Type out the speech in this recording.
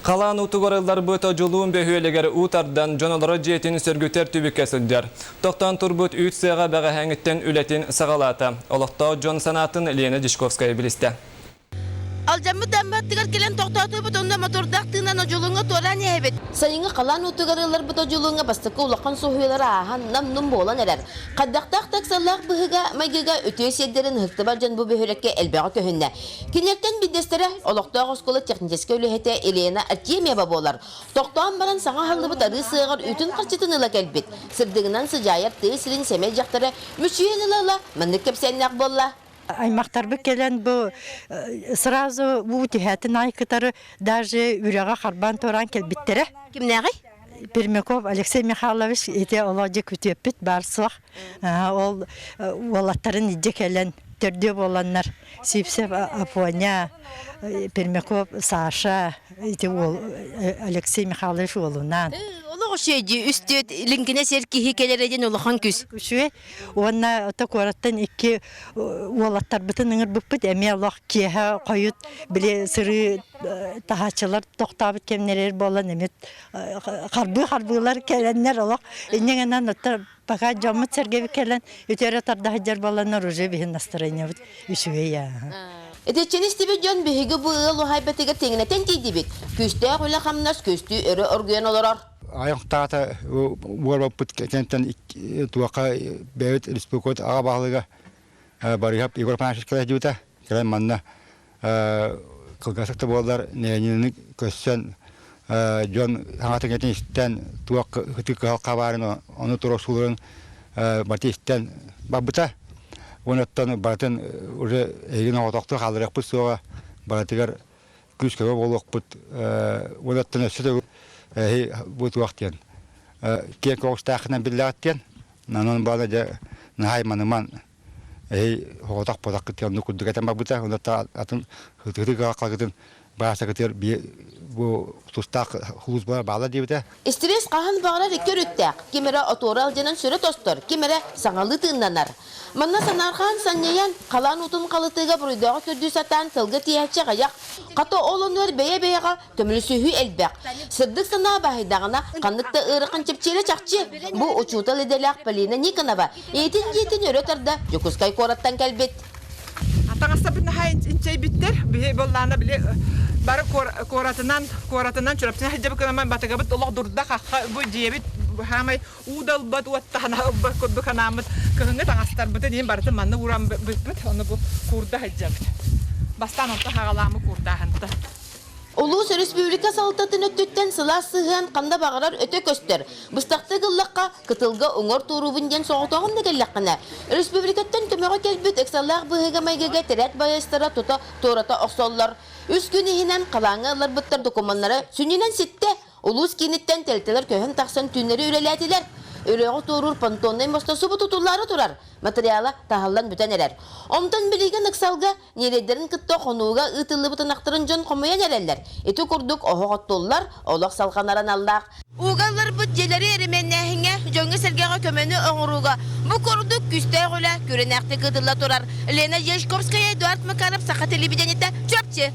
Халаан уутугар ылларбыт Одьулуун бөһүөлэгэр уу тардан, дьон олорор дьиэтин сөргүтэр түбүккэ сылдьар. Тохтоон турбут үүт сыаҕа бэҕэһээҥҥиттэн үлэтин саҕалаата. Олохтоох дьон санаатын Лена Дьячковская билистэ. Алдьаммыт дамматтыгар кэлэн тохтоотубут, онно мотордаах тыынан Одьулууҥҥа туораан иһэбит. Сайыҥҥы халаан уутугар ылларбыт Одьулууҥҥа бастакы улахан суһуйалары ааһан, нам-нум буолан эрэр. Хайдахтаах да ыксаллаах быһыыга-майгыга үтүө сиэрдэрин ыһыктыбат дьон бу бөһүөлэккэ элбэҕи көһүннэ. Кинилэртэн биирдэстэрэ олохтоох оскуола техническэй үлэһитэ Елена Артемьева буолар. Тохтоон баран саҥа аһыллыбыт арыы сыаҕар үүтүн харчытын ыла кэлбит. Сырдыгынан сыдьаайар тыа сирин сэмэй дьахтара мүчүйэн ыла-ыла маннык кэпсээннээх буолла. Аймахтарбыт кэлэн бу сразу уу түһээтин аай кытары даже үрэҕэ харбаан туораан кэлбиттэрэ. Кимнээҕий? Пермяков Алексей Михайлович ити олоодьу күтүөппүт баар суох. Ол уолаттарын илдьэ кэлэн төрдүө буоланнар Сивцев Афоня, Пермяков Саша ити уол Алексей Михайлович уолунаан. Олох үчүгэй дии, үс-түөрт лиҥкинэс эр киһи кэлэрэ диэн улахан күүс. Үчүгэй. Уонна ото куораттан икки уолаттарбытын ыҥырбыппыт эмиэ олох киэһэ хойут били сырыы таһааччылар тохтообут кэмнэригэр буолан эмиэ харбыы-харбыылар кэлэннэр олох инньэ гынан оттон пока дьоммут сэргэбит кэлэн үтүөрэ тарда сылдьар буоланнар уже биһин настроениебыт үчүгэй Итиччэни истибит дьон биһиги бу ыал уһаайбатыгар тэҥинэтэн тиийдибит. Күүстээх үлэ-хамнас көстүү өрө оргуйан олорор. Айахтаата уорбаппыт кэнтэн туохха бэйэбит республикабыт аҕа баһылыга Барыһап Егор Афанасьевич кэлэ сылдьыбыта. Кэлэн манна кылгастык да буоллар нэһилиэнньэни көрсөн дьон саҥатын истэн туох ытык кыһалҕа баарын ону туруорсууларын барыта истэн барбыта. Уонна барытын уже эһигин оҕотохтуу хаалларыахпыт суоҕа барытыгар күүс-көмө буолуохпут уонна өссө да эһи бу туох диэн киэҥ көҕүстээххинэн биллэҕит диэн онон баана дьэ наһаа маныман эһи оҕотох буолаххыт оннук курдук этэн барбыта онно атын ытыгы халгытын баасакытыгар бу тустаах хулуус баала диэбитэ. Истириэс хаһан баҕарар икки өрүттээх. Ким эрэ отуора алдьанан сүрэ тостор, ким эрэ саҥалыы тыыннанар. Манна санаарҕаан санньыйан, халаан уутун халытыыга буруйдааҕы көрдүү сатаан тылга тииһээччи аҕыйах. Хата ол оннугар бэйэ-бэйэҕэ көмөлөсүһүү элбэх. Сырдык санаа баһыйдаҕына, ханнык да ыарахан чэпчиэрэ чахчы. Бу учуутал идэлээх Полина Никонова ийэтин дьиэтин өрө тарда Дьокуускай куораттан кэлбит. Таҥастарбыт наһаа инчэйбиттэр. Биһи буоллаана били бары куоратынан, куоратынан Чурапчыны сылдьабыт гынан батыгабыт олох дурда хахха бу дьиэбит хаамай уу да ылбат, уоттаһана ылбат курдук анааммыт кыһыҥҥы таҥастарбытын иһин барытын манна ууран бүппүт, ону бу куурда сылдьабыт. Бастаан онтон хаҕалааммыт куурдааһынта. Улуус өрөспүүбүлүкэ салалтатын өттүттэн сылаас сыһыан ханна баҕарар өтө көстөр. Быстахтык ыллахха, кытылга уҥуор туоруубун диэн соҕотоҕун да кэллэххинэ, өрөспүүбүлүкэттэн көмөҕө кэлбит ыксаллаах быһыыга-майгыга тирээт байыастара тута туората охсоллор. Үс күн иһинэн халааҥҥа ылларбыттар докумуоннара сүнньүнэн ситтэ. Улуус кииниттэн тэрилтэлэр көһөн тахсан түүннэри үлэлээтилэр. Өрөөҕү туоруур понтоннай муоста субу тутуллаары турар. Материала таһыллан бүтэн эрэр. Онтон билигин ыксалга ньирэйдэрин кытта хонууга ыытыллыбыт ынахтарын дьон хомуйан эрэллэр. Ити курдук оһох оттуллар, олох салҕанар аналлаах. Ууга ылларбыт дьиэлэри эрэмиэннээһиҥҥэ, дьоҥҥо-сэргэҕэ көмөнү оҥорууга бу курдук күүстээх үлэ күрэнээхтик ыытылла турар. Лена Дьячковская, Эдуард Макаров, Саха телевидениетэ, Чурапчы.